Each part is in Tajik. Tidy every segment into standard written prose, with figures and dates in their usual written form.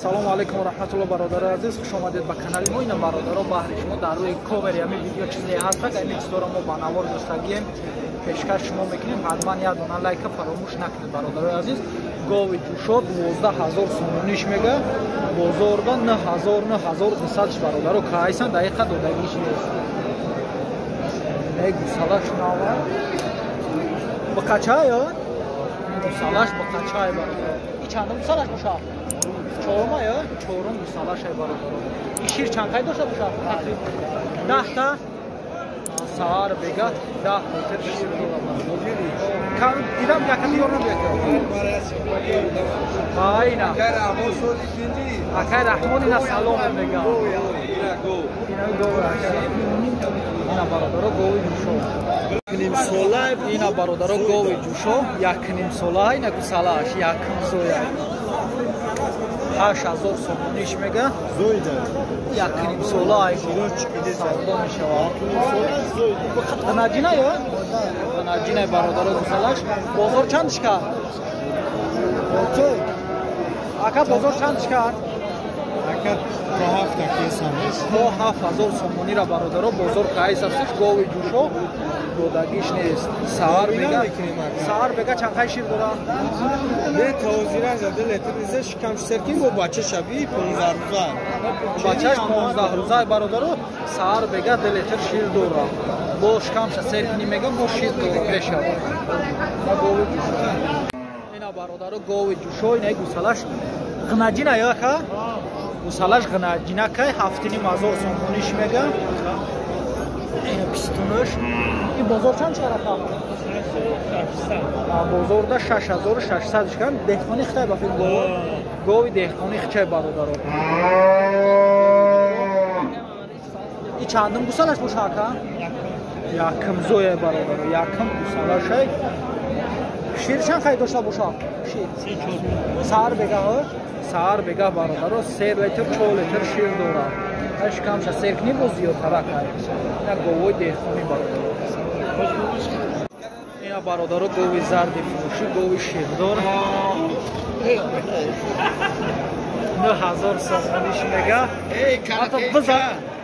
Салому алейкум ва раҳматуллоҳ, бародарои азиз, хуш омадед ба канали мо. Ина бародаро, баҳри шумо дар рӯи ковери ҳамин видео чизе ҳаст, ҳамин чизҳоро мо ба навор гузоштагием, пешкаш шумо мекунем. Ҳатман як дона лайка фаромӯш накунед, бародарои азиз. Гови ҷӯшо 12 000 сомониш мега, бозорда 9000, 9200 бародаро кайсан, дақиқа додагиш нест. Не, гусалаш нава бақачай, гусалаш бақачай, бародаро. И чандум гусалаш боша? Чорум, ая чорум гусалашай, бародаро. И шир чанд қай дошта боша? 10 та саҳар бега 10 литр шир дорад. Дидам, яка диёр набиёд. Айна акай Раҳмон ина салом мега. Ина гов, ина бародаро, гови ҷӯшо. Ина бародаро, гови ҷӯшо, 1,5 сола, ина гусалааш якм зоя, 8000 сомониш мега, 1,5 сола савдо мешавад. Ғанаҷина ё ғанаҷина, бародаро, гусалаш. Бозор чандиш кард, ака? Бозор чандиш кард? То 7000 сомонира, бародаро, бозор кайс астиш. Гови ҷӯшо додагиш нест. Саҳар бега, саҳар бега чанд қай шир дора? Не, тозира зада литр низе, шикам серкин бо бача шаби 15 рӯза. Бачаш 15 рӯза, бародаро. Саҳар бега 2 литр шир дора, бо шикамша серкини мега, бо шир дора мешавад. Гови ҷӯшо ина, бародаро, гови ҷӯшо, ина гусалаш ғнаҷина яка, гусалаш ғнаҷинакай, 7500 сомониш мега. Ина пистунаш. Ин бозор чанд чарака? Бозорда 6600 шкан. Деҳқони хитай ба филм, гов, гови деҳқони хичай, бародаро. И чандум гусалаш боша, ака? Якм зоя, бародаро, якм гусалашай. Шир чанд қай дошта боша? Шир саҳар бега, саҳар бега, бародаро, 3 литр, 4 литр шир дорад. Шикамша сер кунӣ, боз зиёдтарак. Ина говои деҳқонӣ, бародаро. Ина бародаро, гови зарди фурӯшӣ, гови ширдор, 9000 сомониш мега.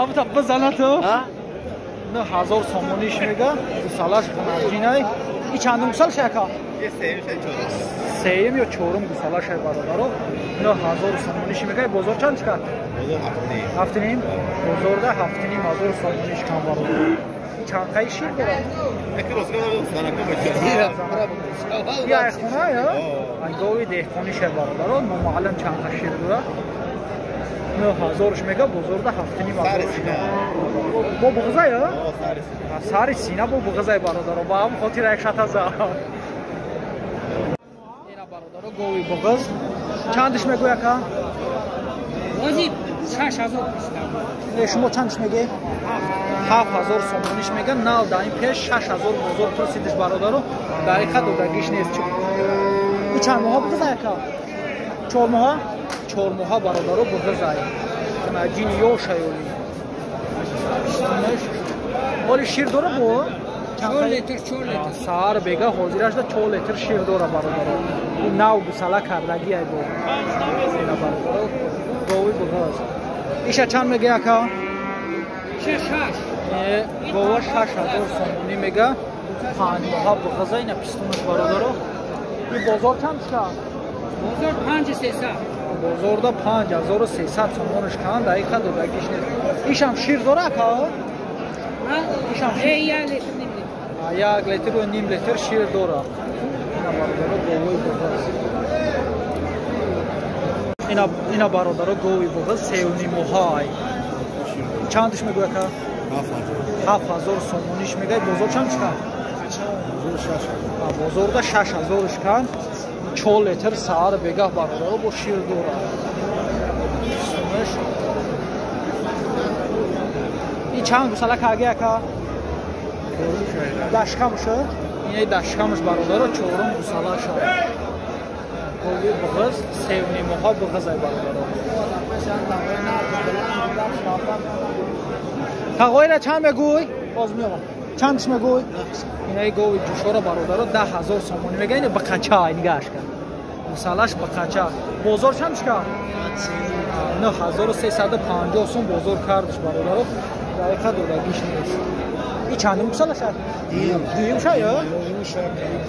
Абта бизана ту. 9000 сомониш мега, гусалаш ғанаҷинай. И чандум гусалаш, ака? Сеюм ё чорум гусалашай, бародаро. 9000 сомониш мега. Бозор чанд чикар? 7,5. Бозорда 7500 сомониш кам, бародаро. Чанд қай шир дорад? Яйхона ё гови деҳқониша, бародаро, номаълум чанд қа шир дорад. 9000-ш мега, бозорда 7500. Бо буғза ё сари сина, бо буғзай, бародаро, ба ҳам хотир як шатаза. Ина бародаро, гови буғыз чандиш мегӯй, ака? 6000. Шумо чандиш мегӯед? 7000 сомониш мега. Нав дар ин пеш 6000 бозор пурсидиш, бародаро, дақиқа додагиш нест. И чанд моҳа буғызай, ака? 4 моҳа, 4 моҳа, бародаро, буғызай, ҷини ёшаёли. Оли шир дора бо? Литр, 4 литр. Саҳар бега ҳозирашда 4 литр шир дора, бародаро. Нав гусала кардагиай бо. Бародаро, гови буғыз. Иша чанд мега, ака? Шаш. Гова 6000 сомонӣ мега, 5 моҳа буғыза. Ина пистунаш, бародаро. И бозор чанд шуда? Бозор 5300. Бозорда 5300 сомониш кан, дақиқа додагиш нест. Ишам шир дора, ака? Ишам шир 1 литр, ним литр. 1 литру ним литр шир дора. Ина бародаро, говои буғыз. Ина бародаро, гови буғыз, 3,5 моҳай. Чандиш мегӯй, ака? 7000 сомониш мегӯй. Бозор чанд шукан? Бозорда 6000 шукан. 4 литр саҳар бегаҳ, бародаро, бо шир дорад. И чанд гусала карги, ака? Дашкамуша, инаи дашкамуш, бародаро, чорум гусалаша. Гови буғыз, 3,5 моҳа буғызай, бародаро. Тағоира чанд мегӯй? Боз меомад. Чандш мегӯй? Инаи гови ҷӯшора, бародаро, 10 000 сомонӣ мега. Ина бақача, нигаҳаш кар. Гусалаш бақача. Бозор чанд шка? 9350 сум бозор кардш бародаро. Дақиқа додагиш нест. И чандум гусала шад? Дуюм ша ё?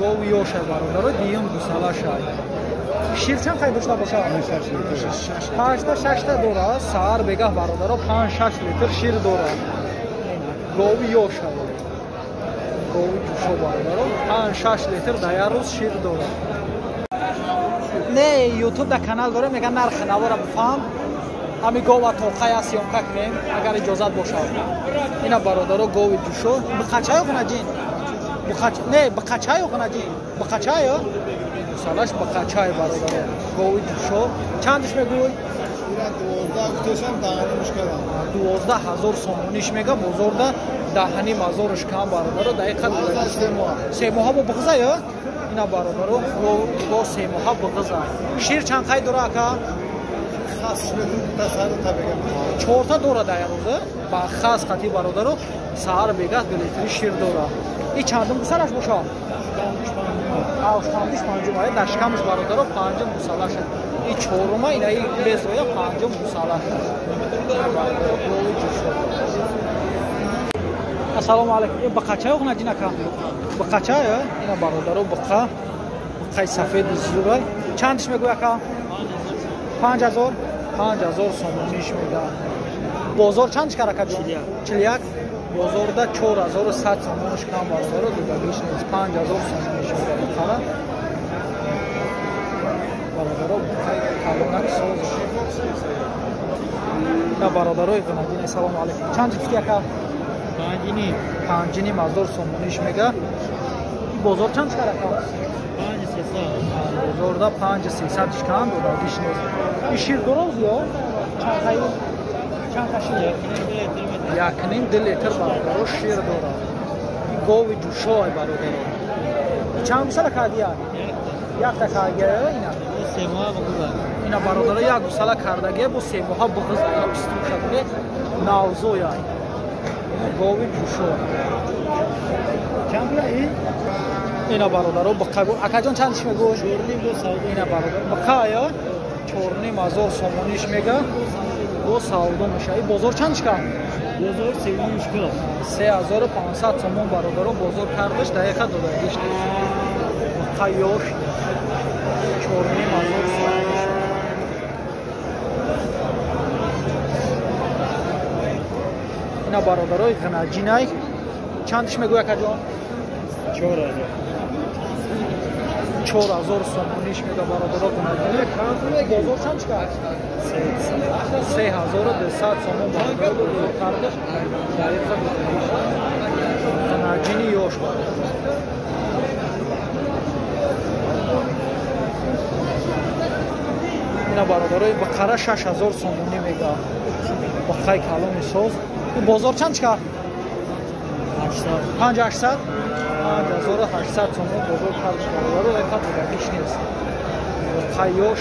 Гови ёша бародаро, дуюм гусала шад. Шир чанд қай дошта бошад? 5-6 дора. Саҳар бегаҳ бародаро 5-6 литр шир дора. Гови ёша. Гови ҷӯшо бародаро 5-6 литр дар як рӯз шир дора. Не, ютуб да канал дорем, меган нархи навора бифаҳм. Ами гова тоқая съёмка кунем, агар иҷозат бошад. Ина бародаро гови ҷӯшо. Биқачаё хунаҷин? Биқач не, биқачаё хунаҷин? Биқачаё? Гусалаш биқачай бародаро. Гови ҷӯшо. Чандиш мегӯй? 12,000 сомониш мега, бозорда 10,500 кам бародаро. Дақиқа се моҳа бо биғза ё? Ина бародаро го се моҳа биғза. Шир чанд қай дора ака? 4 дора дар як рӯза. Ба хас қати бародаро саҳар бегаҳ 2 литри шир дора. И чандум гусалаш боша? Шкамдиш панҷум. Дар шикамаш бародаро панҷум гусалаш. И чорума ина и безоя панҷум гусалаш. Ассалому алайкум. Бақачаё хунаҷин ака? Бақачаё? Ина бародаро бақа. Бақаи сафеди зурай. Чандиш мегӯй ака? 5000. 5000 сомониш мега. Бозор чандиш кар ака ҷон? 41. Бозорда 4100 сомониш кам бародаро, дигагиш нест. 5000 сомониш мега бақара. Бародаро калонак соз. На бародарои гунагин, ассалому алайкум. Чанд гуфти ака? 5,5 сомониш мега. Бозор чанд кар ака? 5300. Бозорда 5300 кам додагиш нест. И шир дороз ё? Чанд шир? 1,5 литр бародаро шир дорад. И гови ҷӯшой бародаро. Чанд гусала кардия? Якта кардия ина. Ина бародаро як гусала кардагия бо се моҳа биғиза. Ина пистуша буде навзоя. Гови ҷӯшой. Чанд ин? Ина бародаро бақа. Акаҷон чанд чӣ мегӯ? Ина бародаро бақа ё 4,5 сомониш мега. Бо савдо меша. И бозор чанд шка? Бозор 3,5 шка. 3500 сомон бародаро бозор кардаш, дақиқа додагиш нест. Бақа ёш 4,5 сомониш. Ина бародарои ғанаҷинай. Чандиш мегӯй акаҷон? 4000. 4000 сомониш мега бародаро ғанаҷинай. Бозор чанд шка? 3200 сомон бародаро бозор кардаш, дақиқа додагиш. Ғанаҷини ёш бародаро. Ина бародарои бақара 6000 сомонӣ мега. Бақаи калони соз. Бозор чанд шка? 5800. 5800 сомон бозор кардаш бародаро, дақиқа додагиш нест. Бақаи ёш.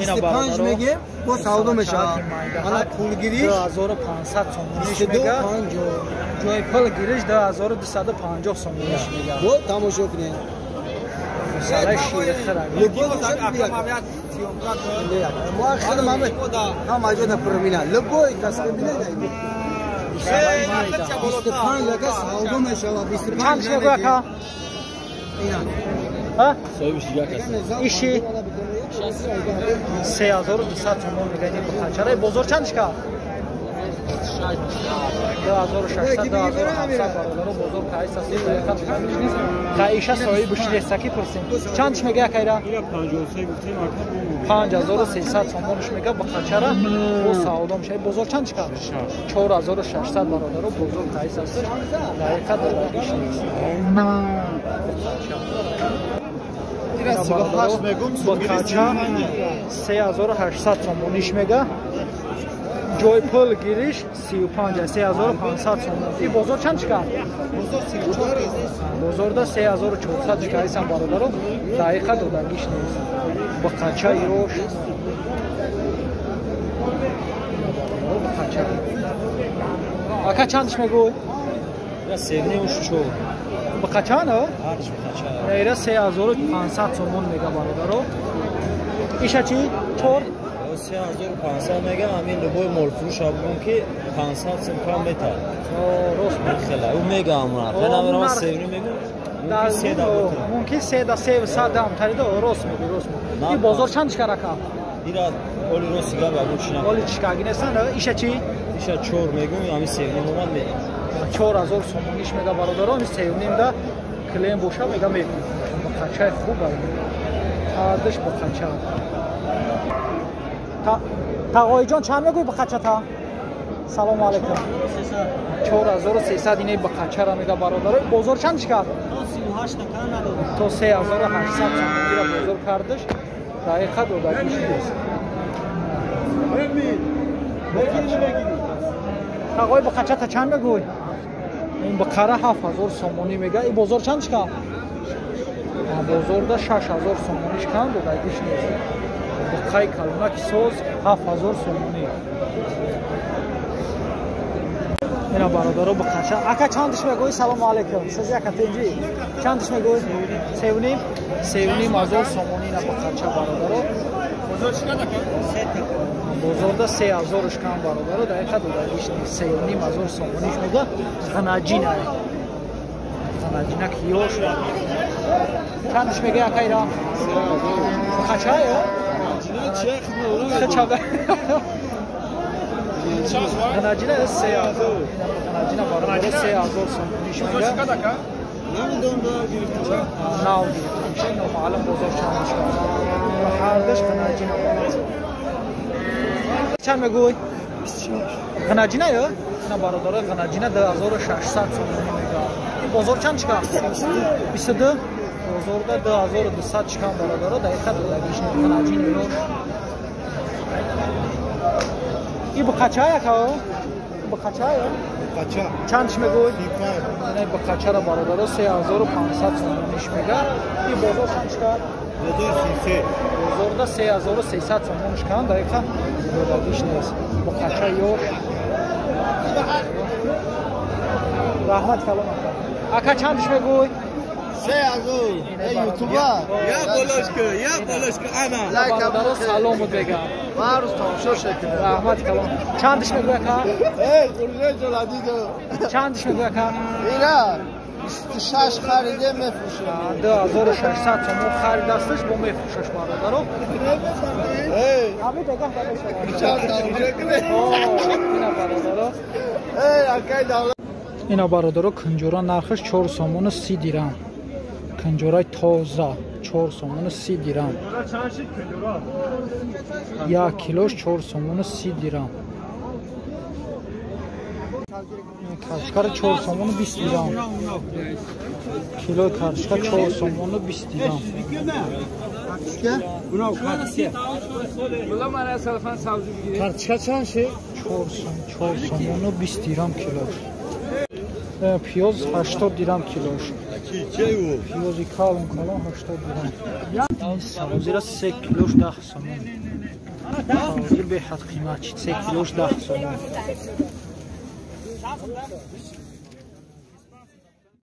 Ина бародаро мегем, бо савдо мешавад. Ана пулгириш 2500 сомониш мега. Ҷои пул гириш 2250 сомониш мега. Бо тамошо кунед. Гусалаи ширхӯрак. Мо худам ҳама ҷода пурмина. Любой кас мебинад. 25 лака савдо мешавад. 25 чанд мегӯй ака? Ҳа? Соҳибиш дигар кас. Иши 3200 сомон мега ин бақачара. Бозор чанд шка? 2600 2700 бародаро бозор кайса си дақиқа додагиш нест. Қаиша соҳибиш нест, аки пурсем. Чандиш мега акайра? Ира 53 гуфтем ака. 5300 сомониш мега бақачара бо савдо мешава. Бозор чанд шка? 4600 бародаро бозор кайса си дақиқа додагиш нест. Бақача 3800 сомониш мега. Ҷои пул гириш 35 3500 сомон. И бозор чанд шка? Бозорда 3400 шка исам бародаро, дақиқа додагиш нест. Бақача ёш. Бақача. Ака чандиш мегӯй? 3,5 4. Бақача на? Ҳарч бақача. Ира 3500 сомон мега бародаро. Иша чи? 4 3500 мега, ҳамин любой молфурӯш бигӯм ки 500 сом кам метар. Рост хела. Ӯ мега амра. Фена мерам севни мегӯм. Мумкин 3 да 300 дам тарида рост меги, рост меги. И бозор чанд чикарака? Ира оли рост гап ягон чи на. Оли чикаги нестан, иша чи? Иша 4 мегӯм, ҳамин севни омад мега. 4000 сомониш мега бародаро, ҳамин севним да клем боша мега мегӯм. Бақачаи хуб ай. Ардиш бақача. Тағоиҷон чанд мегӯй бақачата? Салому алайкум. 4300 инаи бақачара мега бародаро. Бозор чанд чикар? То 3800 сомонира бозор кардаш. Дақиқа додагиш нест. Тағои бақачата чанд мегӯй? Ин бақара 7000 сомонӣ мега. Ин бозор чанд чикар? Бозорда 6000 сомониш кам додагиш нест. Бақаи калонаки соз 7000 сомонӣ. Ина бародаро бақача. Ака чандиш мегӯй? Салому алайкум. Сиз яка тинҷи? Чандиш мегӯй? 3.5. 3.5 ҳазор сомонӣ ина бақача бародаро. Бозорда 3000 кам бародаро, дақиқа додагиш нест. 3.5 ҳазор сомониш мега. Ғанаҷина. Ғанаҷина ки ёш. Чандиш мега ака ира? Бақача ё? Ча? Ғанаҷина 3000. Ғанаҷина бародаро 3000 сомониш мега. Нав гирифта меша, номаълум бозор чанд мешавад. Ҳардаш ғанаҷина. Чанд мегӯй? Ғанаҷина ё? На бародаро, ғанаҷина 2600 сомонӣ мега. Ин бозор чанд чикар? 22. Бозорда 2200 чикан бародаро, дақиқа додагиш не. Ғанаҷина ёш. И бақача яка? Бақача ё? Бақача. Чандиш мегӯй? Не, бақачара бародаро 3500 сомониш мега. И бозор чанд чикар? Бозор 33. Бозорда 3300 сомониш кан, дақиқа додагиш нест. Бақача ёш. Раҳмат калом ака. Ака чандиш мегӯй? 3000. Эй ютуба. Я болошка, я болошка ана. Бародаро салом буд бегам. Ман рӯз тамошо шекунам. Раҳмат калом. Чандиш мегӯй ака? Эй, хурже ҷоладидо. Чандиш мегӯй ака? Ира 26 хариде мефурӯшам. 2600 сомон харидасташ бо мефурӯшаш бародаро. Эй, ҳамин бегам чанд тамошо кунед? Ина бародаро. Эй, акай давлат. Ина бародаро кунҷора нархаш 4 сомону 30 дирам. Кунҷораи тоза 4 сомону 30 дирам. 1 килош 4 сомону 30 дирам. Картошкара 4 сомону 20 дирам. Килои картошка 4 сомону 20 дирам. Картошка чанд шид? 4 сомону 20 дирам килош. Пиёз 80 дирам килош. Пиёзи калон калон 80 дирам. Сабзира 3 килош 10 сомон. Сабзи беҳад қимат, 3 килош 10 сомон.